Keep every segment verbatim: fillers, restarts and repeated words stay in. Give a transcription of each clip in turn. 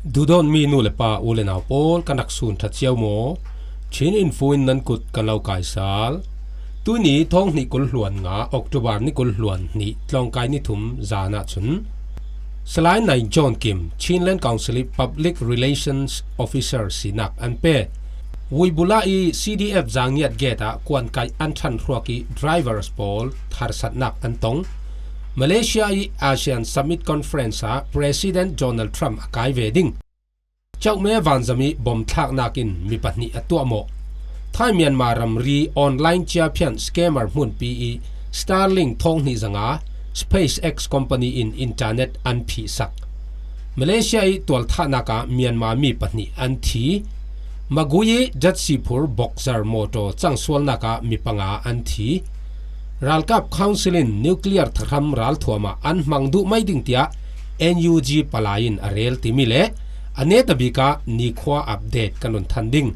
Duhdawtmi nu le pa, u le nau pawl, kan rak sun ṭha cio maw? Chin Info in nan kut kan lo kaisal. Tuini thawng hnih kul hluan nga, October ni kul hluan hnih, tlawngkai ni thum zan ahcun Salai Nai John Kim, Chinland Council i Public Relations Officer sinak an pek. Wibula i C D F Zangiat Gate ah kuankaih an ṭhan hruak i drivers pawl harsatnak an tong. Malaysia i ASEAN Summit Conference ah President Donald Trump a kai ve ding. Chauhme vanzam i bom thlaknak in mi pahnih a tuahmawh. Thai Myanmar ramri online ciaphian scammer hmunpi i Starlink thawng hnih zanga SpaceX company in internet an phihsak. Malaysia i tualthahnak ah Myanmar mi pahnih an thi. Magway i datsi phur Boxer mawtaw cangsualnak ah mi panga an thi. Ralkap Council in nuclear thahram ralthuam ah an hmang duh mai ding tiah N U G palai in a rel timi le a netabik ah nikhua update kan run than ding.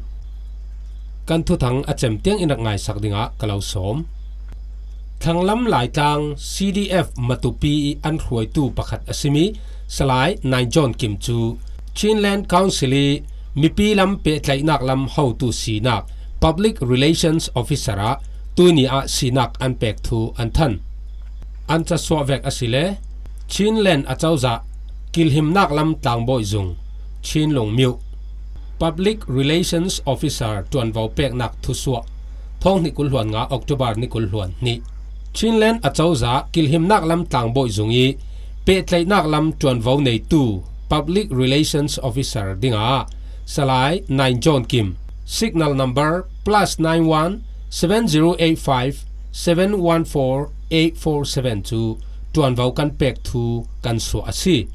Kan thuthang a cem tiang in rak ngaisak dingah ka lo sawm. Thlanglam Laitlang C D F Matupi i an hruaitu pakhat a simi Salai Nai John Kim cu Chinland Council i mipi lam pehtlaihnak lam hotu sinak Public Relations Officer ah tuini ah sinak an pek thu an than. An casuah vek a si le Chinland acozah kilhimnak lam tlangbawi zung Chin Lungmyu Public Relations Officer ṭuanvo peknak thusuah thawng hnih kul hluan nga October ni kul hluan hnih. Chinland acozah kilhimnak lam tlangbawi zung i pehtlaihnak lam ṭuanvo neitu Public Relations Officer dingah Salai Nai John Kim, signal number plus nine one seven zero eight five seven one four eight four seven cu ṭuanvo kan pek thu kan suah a si.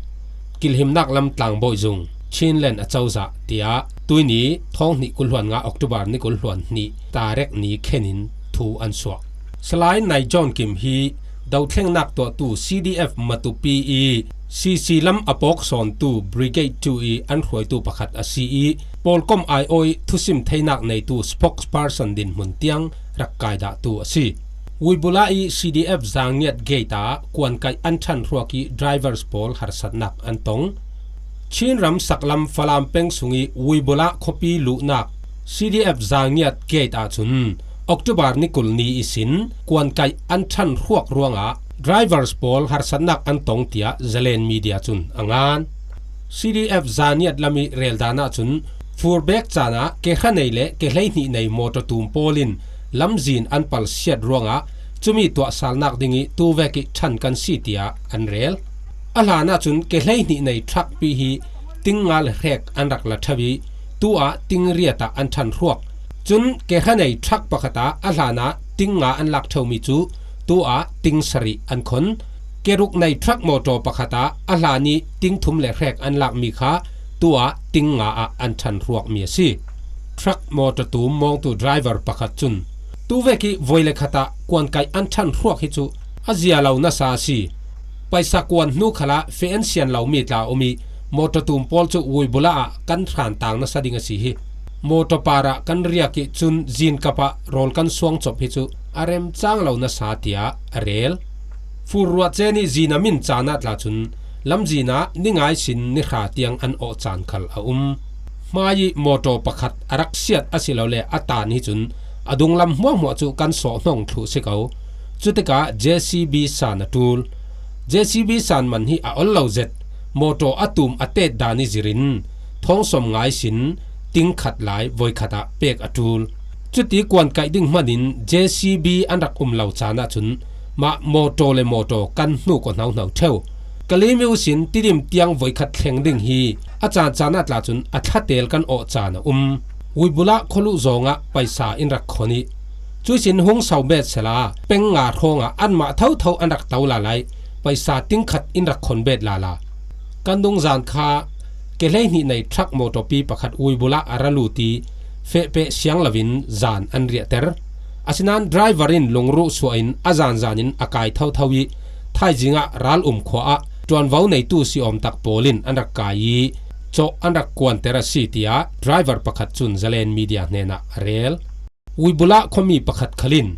Kilhimnak lam tlangbawi zung Chinland acozah tiah tuini thawng hnih kul hluan nga October ni kul hluan hnih tarek ni khenin thu an suah. Salai Nai John Kim hi dothlengnak tuahtu C D F Matupi i C C lam a pawk sawntu Brigade two i an hruaitu pakhat a si i pawlkom aiawh i thusim theinak neitu spokesperson dinhmun tiang rak kaidahtu a si. Wibula i C D F Zangiat Gate ah kuankaih an ṭhan hruak i drivers pawl harsatnak an tong. Chin ram saklam Falam peng sung i Wibula khuapi luhnak C D F Zangiat Gate ahcun October ni kul ni ihsin kuankaih an ṭhan hruak ruangah drivers pawl harsatnak an tong tiah Zalen Media cun a ngan. C D F Zangiat lam i rel dan ahcun furbek caan ah kehra nei le kehleihnih nei mawtaw tum pawl in lamzin an palsiat ruangah cumi tuahsalnak ding i tuvek i ṭhan kan si tiah an rel. A hlan ahcun kehleihnih nei truck pi hi ting nga le hrek an rak la ṭheu i tu ah ting riat ah an ṭhan hruak. Cun kehra nei truck pakhat ah a hlan ah ting nga an lak ṭheumi cu tu ah ting sarih an khon. Keruk nei truck mawtaw pakhat ah a hlan i ting thum le hrek an lakmi kha tu ah ting nga ah an ṭhan hruakmi a si. Truck mawtaw tum mawngtu driver pakhat cun tuvek i voi le khat ah kuankaih an ṭhan hruak hi cu a zia lo nasa a si. Paisa kuan hnu khalah feh an sian lomi tla a um i mawtaw tum pawl cu Wibula ah kan hran tang nasa ding a si hi. Mawtaw par ah kan riak i cun zinkap ah rawl kan suang cop hi cu a remcang lo nasa tiah a rel. Fur ruahcen i zina min caan ah tla cun lamzin ah ni ngai sin ni hra tiang an awh caan khal a um. Hmai i mawtaw pakhat a rak siat asilole a tan hi cun a dunglam hmuahhmuah cu kan sawh hnong thluh si ko. Cutikah J C B san a ṭul. J C B san man hi a ol lo zet. Mawtaw a tum a tet dan i zirin thawng sawm ngai sin ting khat lai voi khat ah pek a ṭul. Cuti kuankaih ding hmanin J C B an rak um lo caan ahcun mah mawtaw le mawtaw kan hnu ko hnohno ṭheu. Kalimi uhsin Tidim tiang voi khat thleng ding hi a caan caan ah tla cun a thlatel kan awh caan a um. Wibula khualuh zawngah paisa in rak khon i cuihsin hung so bet sela peng nga hrawngah anmah thotho an rak to lala i paisa ting khat in rak khon bet lala. Kan dungzan kha kehleihnih nei truck mawtawpi pakhat Wibula a ra lut i fehpeh siang loin zan an riahter. Asinain driver in lungruh suah in a zanzan in a kai thotho i thaizing ah Ralum khua ah ṭuanvo neitu si awm tak pawl in an rak kai i cawh an rak kuanter a si, tiah driver pakhat cun Zalen Media hnenah a rel. Wibula khuami pakhat khal in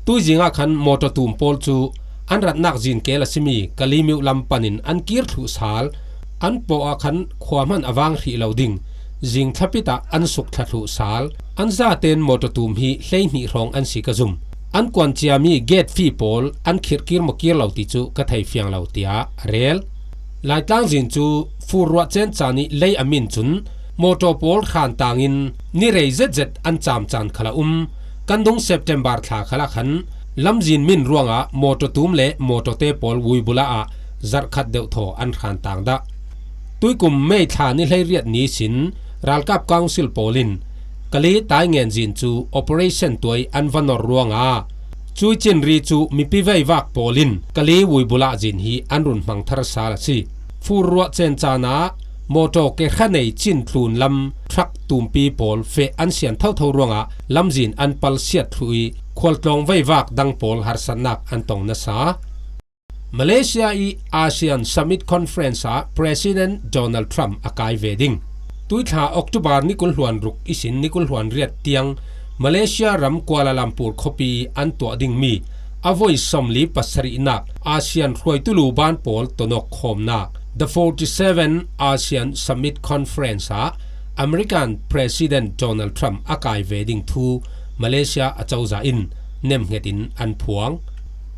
tuizing ah khan mawtaw tum pawl cu an ratnak zin kel a simi Kalimyo lam panin an kir thluh sal. an pawh ah khan khuahman a vang hrih lo ding, zing thlapit ah an suk thla thluh sal. An zaten mawtaw tum hi hleihnih hrawng an si ka zum. An kuan ciami gate fee pawl an khirh kir maw kir lo ti cu ka thei fiang lo, tiah a rel. Laitlang zin cu fur ruah cen caan ih lei a min cun mawtaw pawl hran tangin ni rei zetzet an caam caan khal a um. Kan dung September thla khalah khan lamzin min ruangah mawtaw tum le mawtawte pawl Wuibula ah zarh khat deuh thaw an hran tang dah. Tuikum May thla ni hleiriat ni sin ralkap council pawl in Kali taingen zin cu operation tuai an va nor ruangah cui cinri cu mipi veivak pawl in Kali Wuibula zin hi an run hmang thar sal a si. Fur ruah cen caan ah mawtaw kehra nei cin tlun lam truck tumpi pawl feh an sian thotho ruangah lamzin an pal siat thluh ih khualtlawng veivak dang pawl harsatnak an tong nasa. Malaysia ih ASEAN Summit Conference ah President Donald Trump a kai ve ding. Tuithla October ni kul hluan ruk ihsin ni kul hluan riat tiang Malaysia ram Kuala Lumpur khuapi an tuah dingmi a voi sawmli pasarihnak ASEAN hruaitu luban pawl tonawk khawmnak The forty-seven ASEAN Summit Conference ah American President Donald Trump a kai ve ding thu Malaysia acozah in nemhnget in an phuang.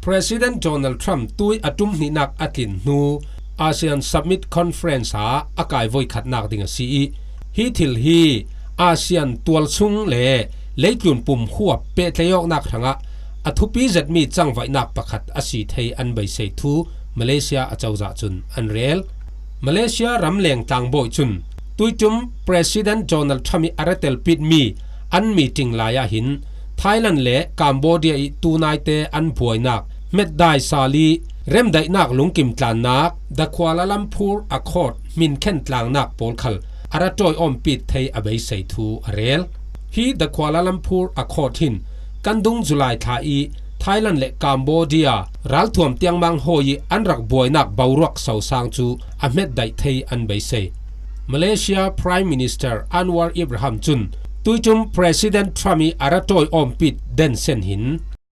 President Donald Trump tui a ṭum hnihnak a tlin hnu ASEAN Summit Conference ah a kai voikhatnak ding a si ih, hi thil hi ASEAN tualsung le leitlun pum huap pehtlaihawknak hrangah a thupi zetmi cangvaihnak pakhat a si thei an beisei thu Malaysia acozah cun an rel. Malaysia ramleng tlangbawi cun tuiṭum President Donald Trump ih a ra telpitmi an meeting lai ah hin Thailand le Cambodia ih tunaite an buainak hmetdai sal ih remdaihnak lungkim tlannak The Kuala Lumpur Accord hminkhen tlangnak pawl khal a ra ṭawi awmpit thei a beisei thu a rel. Hi The Kuala Lumpur Accord hin kan dung July thla ih Thailand le Cambodia ralthuam tiangmang hawi ih an rak buainak boruak sosang cu a hmetdaih thei an beisei. Malaysia Prime Minister Anwar Ibrahim cun tuiṭum President Trump ih a ra ṭawi awmpit densen hin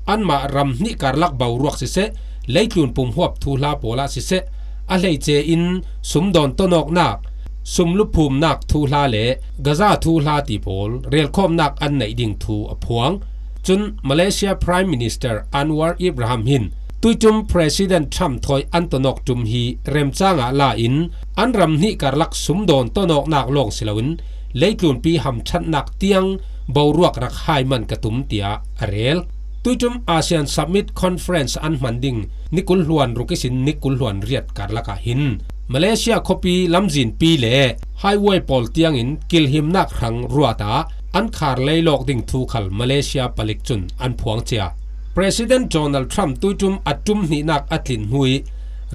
anmah ram hnih karlak boruak siseh, leitlun pumhuap thuhla pawl ah siseh, a hleice in sumdawn tonawknak, sumluphumnak thuhla le Gaza thuhla ti pawl relkhawmnak an neih ding thu a phuang. Cun Malaysia Prime Minister Anwar Ibrahim hin tuiṭum President Trump thawi an tonawk ṭum hi remcang ah la in an ram hnih karlak sumdawn tonawknak lawng si loin leitlunpi hamṭhatnak tiang boruak rak hai man ka tum, tiah a rel. Tuiṭum ASEAN Summit Conference an hman ding ni kul hluan ruk ihsin ni kul hluan riat karlak ah hin Malaysia khuapi lamzinpi le highway pawl tiangin kilhimnak hrang ruat ah an khar lei lawk ding thu khal Malaysia palik cun an phuang cia. President Donald Trump tuiṭum a ṭum hnihnak a tlin hnu ih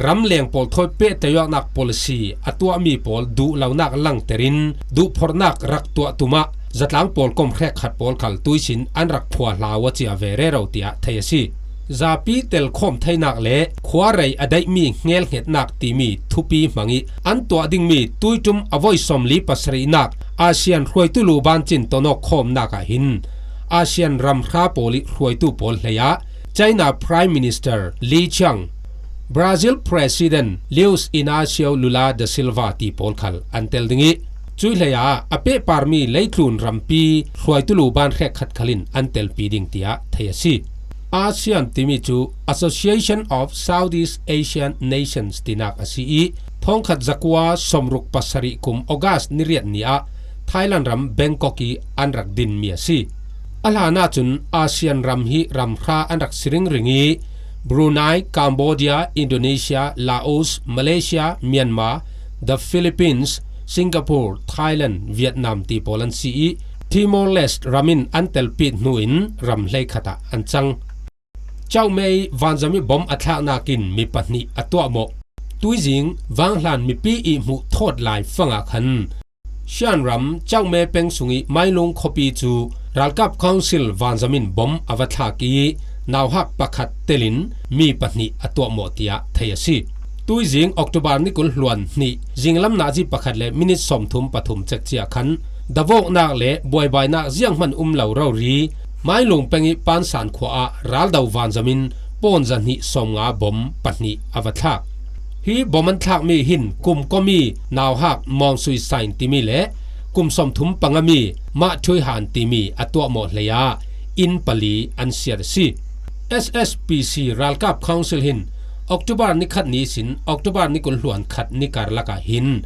ramleng pawl thawi pehtlaihawknak policy a tuahmi pawl duhlonak langter in duhphorhnak rak tuah tum ah zatlang pawl kom hrekkhat pawl khal tuisin an rak phuah hlau a cia ve rero, tiah thei a si. Zapi telkhawm theinak le khuarei a daihmi hngelhngetnak timi thupi hmang ih an tuah dingmi tuiṭum a voi sawmli pasarihnak ASEAN hruaitu luban cin tonawk khawmnak ah hin ASEAN ramhra pawl ih hruaitu pawl hlei ah China Prime Minister Li Qiang, Brazil President Luiz Inacio Lula da Silva ti pawl khal an tel ding ih, cui hlei ah a pehparmi leitlun rampi hruaitu luban hrekkhat khal in an telpi ding, tiah thei a si. ASEAN timi cu Association of Southeast Asian Nations tinak a si ih, thawngkhat zakua sawmruk pasarih kum August ni riat ni ah Thailand ram Bangkok ih an rak dinmi a si. A hlan ahcun ASEAN ram hi ramhra an rak si ringring ih, Brunei, Cambodia, Indonesia, Laos, Malaysia, Myanmar, the Philippines, Singapore, Thailand, Vietnam ti pawl an si ih, Timor-Leste ram in an telpit hnu in ram hleikhat ah an cang. Chauk Me ih vanzam ih bom a thlaknak in mi pahnih a tuahmawh. Tuizing vanghlan mipi ih hmuh thawt lai fangah khan Shan ram Chauk Me peng sungih Mailung khuapi cu ralkap council vanzam in bom a va thlak ih nauhak pakhat telin mi pahnih a tuahmawh, tiah thei a si. Tuizing October ni kul hluan hnih zinglam nazi pakhat le minit sawmthum pathum cekciah khan davawknak le buaibainak zianghman um lo rori Mailung peng ih Pansan khua ah raldo vanzam in pawn zahnih sawmnga bom pahnih a va thlak. Hi bom an thlakmi hin kum kua mi nauhak Maung Sui Sain timi le kum sawmthum panga mi Ma Thui Han timi a tuahmawh hlei ah inn pali an siat a si. S S P C ralkap council hin October ni khat ni sin October ni kul hluan khat ni karlak ah hin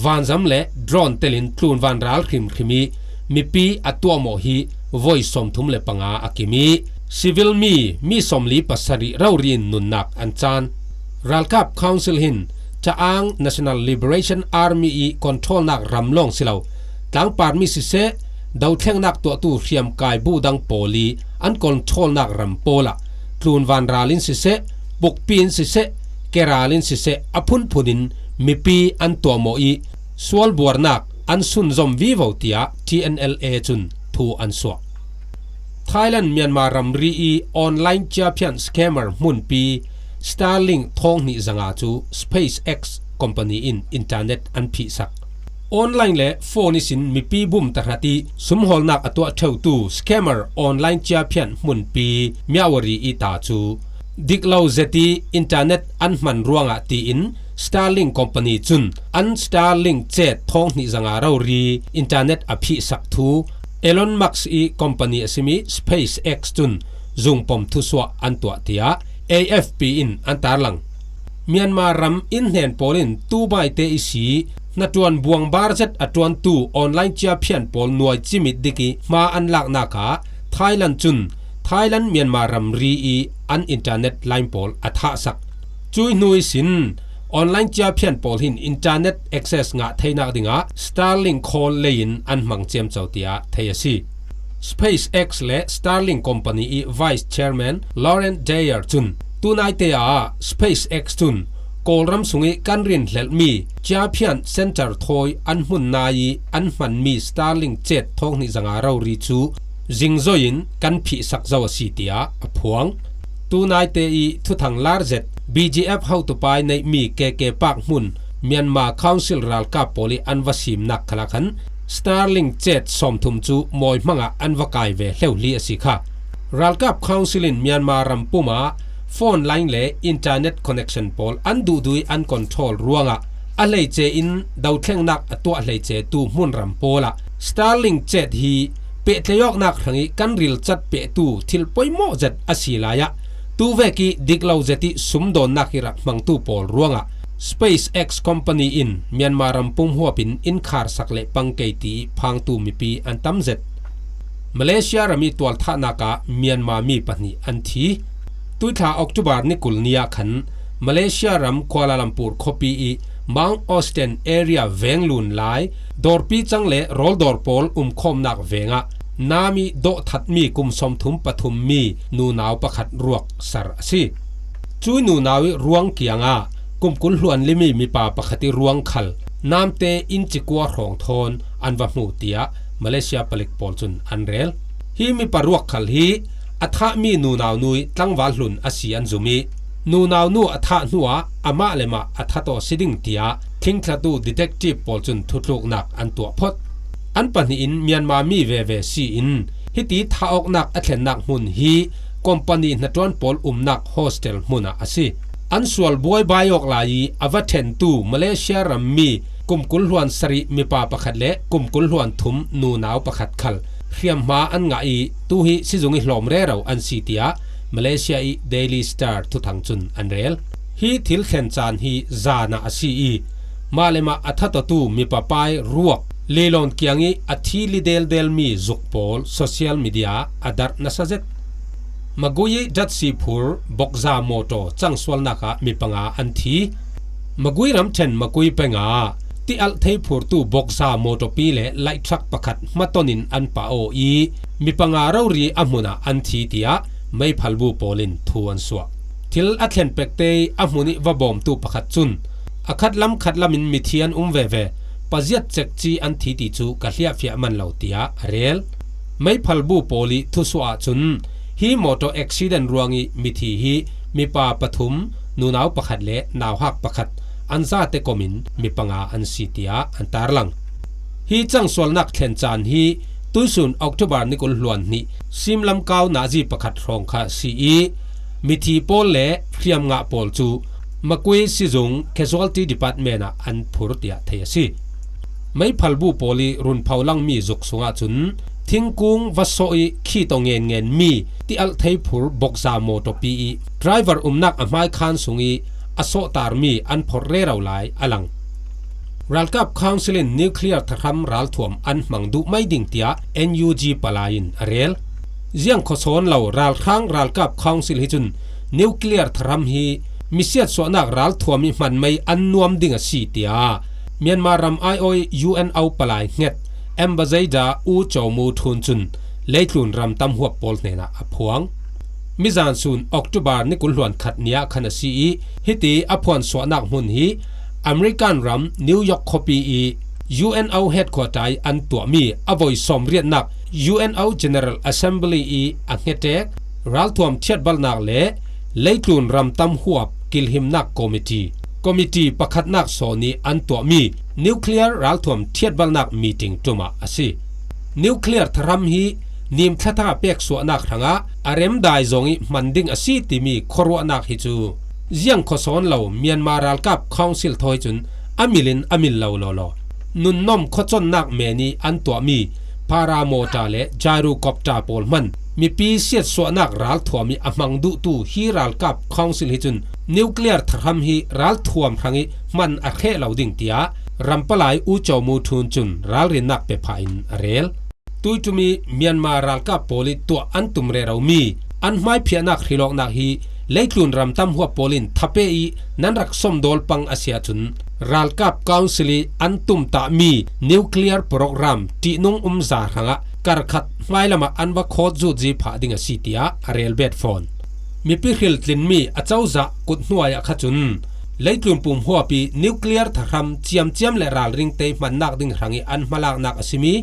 vanzam le drone telin tlunvan ral hrimhrim ih mipi a tuahmawh hi voi sawmthum le panga a kim ih civil mi mi sawmli pasarih rori in nunnak an caan. Ralkap council hin Caang National Liberation Army ih controlnak ram lawng si lo, tlangpar mi siseh, dothlengnak tuahtu hriamkai buh dang pawl ih an controlnak ram pawl ah tlunvan ral in siseh, pukpi in siseh, keral in siseh a phunphun in mipi an tuahmawh ih sualbuarnak an sunzom vivo, tiah T N L A cun thu an suah. Thailand Myanmar ramri ih online ciaphian scammer hmunpi Starlink thawng hnih zanga cu SpaceX company in internet an phihsak. Online le phone ihsin mipi bum tahrat ih sumhawlnak a tuah ṭheutu scammer online ciaphian hmunpi Myawaddy ih ta cu dik lo zet ih internet an hman ruangah tiin Starlink company cun an Starlink cet thawng hnih zanga rori internet a phihsak thu Elon Musk ih company a simi SpaceX cun zungpom thusuah an tuah, tiah A F P in an tarlang. Myanmar ram innhnen pawl in tubaite ihsi hnaṭuan buangbar zet a ṭuantu online ciaphian pawl nuai cimit dik ih hma an laknak ah Thailand cun Thailand Myanmar ramri ih an internet line pawl a thahsak. Cui hnu ihsin online ciaphian pawl hin internet access ngah theinak dingah Starlink khawl lei in an hmang ciamco, tiah thei a si. SpaceX le Starlink company ih vice chairman Lauren Dyer cun tunaite ah SpaceX cun Kawlram sungih kan rinhlelhmi ciaphian center thawi an hmun nai ih an hmanmi Starlink cet thawng hnih zanga rori cu zingzoi in kan phihsak zo a si, tiah a phuang. Tunaite ih thuthang lar zet B G F hotupa ih neihmi K K Park hmun Myanmar Council ralkap pawl ih an va simnak khalah khan Starlink cet sawmthum cu mawi hmangah an va kai ve hleuhli a si kha. Ralkap Council in Myanmar ram pum ah phone line le internet connection pawl an duhduh ih an control ruangah a hleice in dothlengnak a tuah hleicetu hmunram pawl ah Starlink cet hi pehtlei awknak hrangih kan rilcat pehtu thil poimawh zet a si lai ah tuvek ih dik lo zet ih sumdawnnak ih rak hmangtu pawl ruangah SpaceX company in Myanmar ram pum huap in in kharsak le pang kei ti ih phangtu mipi an tam zet. Malaysia ram ih tualthahnak ah Myanmar mi pahnih an thi. Tuithla October ni kul ni ah khan Malaysia ram Kuala Lumpur khuapi ih Mount Austen area venglun lai dawrpi cang le rawldawr pawl umkhawmnak vengah nam ih dawhthatmi kum sawmthum pathum mi nunau pakhat ruak ser a si. Cui nunau ih ruang kiangah kum kul hluan limi mipa pakhat ih ruang khal namte inci kua hrawng thawn an va hmu, tiah Malaysia palik pawl cun an rel. Hi mipa ruak khal hi a thahmi nunau nu ih tlangval hlun a si an zum ih nunau nu a thah hnuah amah le mah a that aw si ding, tiah thlingthlatu detective pawl cun thutluknak an tuah phot. An pahnih in Myanmar mi veve si in hiti thah awknak a thlennak hmun hi company hnaṭuan pawl umnak hostel hmun ah a si. An sual buaibai awk lai ih a va ṭhentu Malaysia rammi kum kul hluan sarih mipa pakhat le kum kul hluan thum nunau pakhat khal hriamhma an ngah ih tu hi sizung ih hlawm rero an si, tiah Malaysia ih Daily Star thuthang cun an rel. Hi thil thlen caan hi zan ah a si ih mah le mah a thatawtu mipa pai ruak leilawn kiangih a thi lideldelmi zuk pawl social media ah a darh nasa zet. Magui ih datsi phur bokza mawtaw cangsualnak ah mi panga an thi. Magui ramṭhen Magui peng ah tialh thei phurtu bokza mawtawpi le light truck pakhat hmaton in an pah aw ih mi panga rori a hmun ah an thi, tiah meiphalbu pawl in thu an suah. Thil a thlen pekte ih a hmun ih va bawmtu pakhat cun a khatlam khatlam in mithi an um veve, paziat cekci an thi ti cu ka hliahfiah man lo, tiah a rel. Meiphalbu pawl ih thusuah ahcun hi mawtaw accident ruangih mithi hi mipa pathum, nunau pakhat le nauhak pakhat an zate kom in mi panga an si, tiah an tarlang. Hi cangsualnak thlen caan hi tuihsun October ni kul hluan hnih simlam kau nazi pakhat hrawng kha a si ih mithi pawl le hriamngah pawl cu Makui sizung Casualty Department ah an phur tiah thei a si. Meiphalbu pawl ih runpho langmi zuk sungah cun thingkung va sawh ih khi tawh ngenngen mi tialh thei phur bokza mawtawpi ih driver umnak a hmaikhaan sung ih a sawhtarmi an phorh rero lai a lang. Ralkap Council in nuclear thahram ralthuam an hmang duh mai ding tiah N U G palai in a rel. Ziang khuasawn lo ralhrang ralkap Council hi cun nuclear thahram hi misiatsuahnak ralthuam ih hman mai an nuam ding a si tiah Myanmar ram aiawh ih U N O palai hnget Ambassador U Kyaw Mu Thun cun leitlun ram tam huap pawl hnenah a phuang. Mizan sun October ni kul hluan khat ni ah khan a si ih hiti a phuansuahnak hmun hi American ram New York khuapi ih U N O headquarter ih an tuahmi a voi sawmriatnak U N O General Assembly ih a hngetek ralthuam thiatbalnak le leitlun ram tam huap kilhimnak committee, committee pakhatnak sawn ih an tuahmi nuclear ralthuam thiatbalnak meeting ṭum ah a si. Nuclear thahram hi nim thlathak peksuahnak hrangah a remdai zawng ih hman ding a si timi khuaruahnak hi cu ziang khuasawn lo Myanmar ralkap Council thawi cun a mil in a mil lo lawlaw. Nunnawm khuaconnak men ih an tuahmi paramawta le gyrocopter pawl hman mipi siatsuahnak ralthuam ih a hmang duhtu hi ralkap Council hi cun nuclear thahram hi ralthuam hrangih hman a hreh lo ding tiah rampalai U Kyaw Mu Thun cun ralrinnak pe phah in a rel. Tuiṭum ih Myanmar ralkap pawl ih tuah an tum reromi an hmaiphiahnak hrilawknak hi leitlun ram tam huap pawl in thape ih nan rak sawmdawl pang a si ahcun ralkap Council ih an tumtahmi nuclear program ṭihnung umza hrangah karkhat hmailam ah an va khawt zutzi phah ding a si tiah a rel bet fawn. Mipi hril tlinmi a cozah kut hnuai ah kha cun leitlun pum huap ih nuclear thahram ciamciam le ralring te hmannak ding hrangih an hmalaknak a simi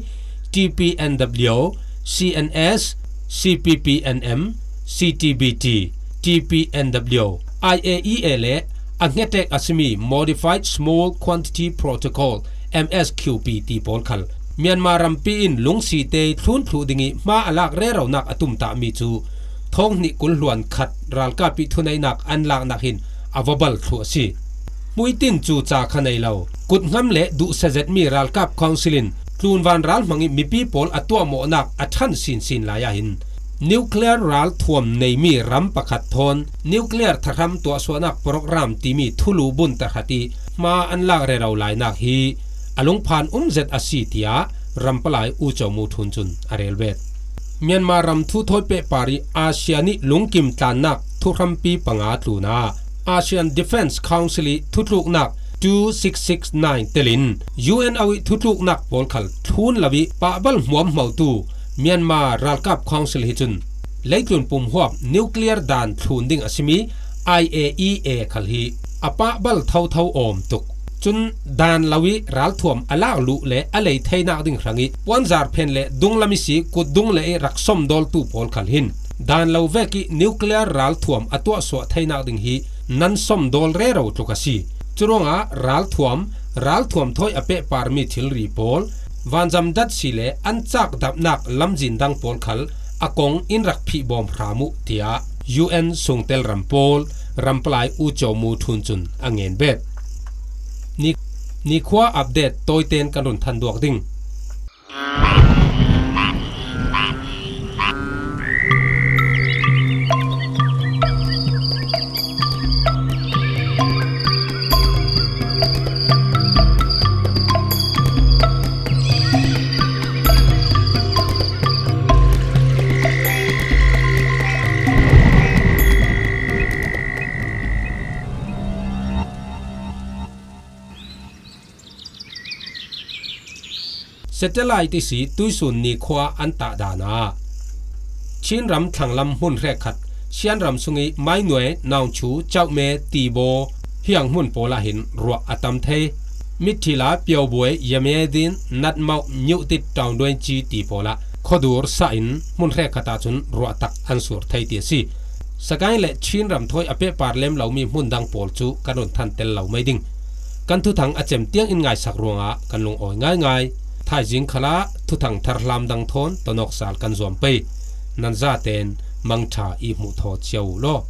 T P N W, C N S, C P P N M, C T B T, T P N W, I A E A le a hngetek a simi Modified Small Quantity Protocol, M S Q P ti pawl khal Myanmar rampi in lungsite thlun thluh ding ih hma a lak reronak a tumtahmi cu thawng hnih kul hluan khat ralkap ih thuneihnak an laknak hin a va bal thluh a si. Hmuitin cu ca kha nei lo. Kuthnam le duhsia zetmi ralkap Council in tlunvan ralhmang ih mipi pawl a tuahmawhnak a ṭhan sinsin lai ah hin nuclear ralthuam neimi ram pakhat thawn nuclear thahram tuahsuahnak program timi thulu bun tahratin hma an lak rero lainak hi a lungphan um zet a si, tiah rampalai U Kyaw Mu Thun cun a rel bet. Myanmar ram thu thawi pehpar ih ASEAN ih lungkim tlannak thuhrampi panga tlunah ASEAN Defence Council ih thutluknak two six six nine telin U N O ih thutluknak pawl khal thlun lo ih pahbal hmuamhmotu Myanmar ralkap Council hi cun leitlun pumhuap nuclear dan thlun ding a simi I A E A khal hi a pahbal thotho awm tuk. Cun dan lo ih ralthuam a lak luh le a lei theinak ding hrangih puanzar phen le dunglam ihsi kut dung le ih rak sawmdawltu pawl khal hin dan lo vekih nuclear ralthuam a tuahsuah theinak ding hi nan sawmdawl rero tluk a si. Curuangah ralthuam, ralthuam thawi a pehparmi thilri pawl, vanzam datsi le an cakdapnak lamzin dang pawl khal a kong in rak phihbawm hram uh, tiah U N sungtel ram pawl rampalai U Kyaw Mu Thun cun a ngen bet. Ni, nikhua update tawiten kan run than duak ding. Satellite ihsi tuisun nikhua an tahdan ah Chin ram thlanglam hmun hrekkhat, Shan ram sungih Mainuai, Naungchu, Chauhme, Tibo, hiang hmun pawl ah hin ruah a tam thei. Mitthila, Pyaubue, Yamedin, Natmauh, Myuhtit, Taungduenchi ti pawl ah khuadur sah in hmun hrekkhat ah cun ruah tak an sur thei ti a si. Sagaing le Chin ram thawi a pehpar lem lomi hmun dang pawl cu kan run than tel lo mai ding. Kan thuthang a cem tiang in ngaisak ruangah kan lungawi ngaingai. Thaizing khalah thuthang tharhlam dang thawn tonawk sal kan zuam pei. Nan zaten mangṭha i hmuh thaw cio u law.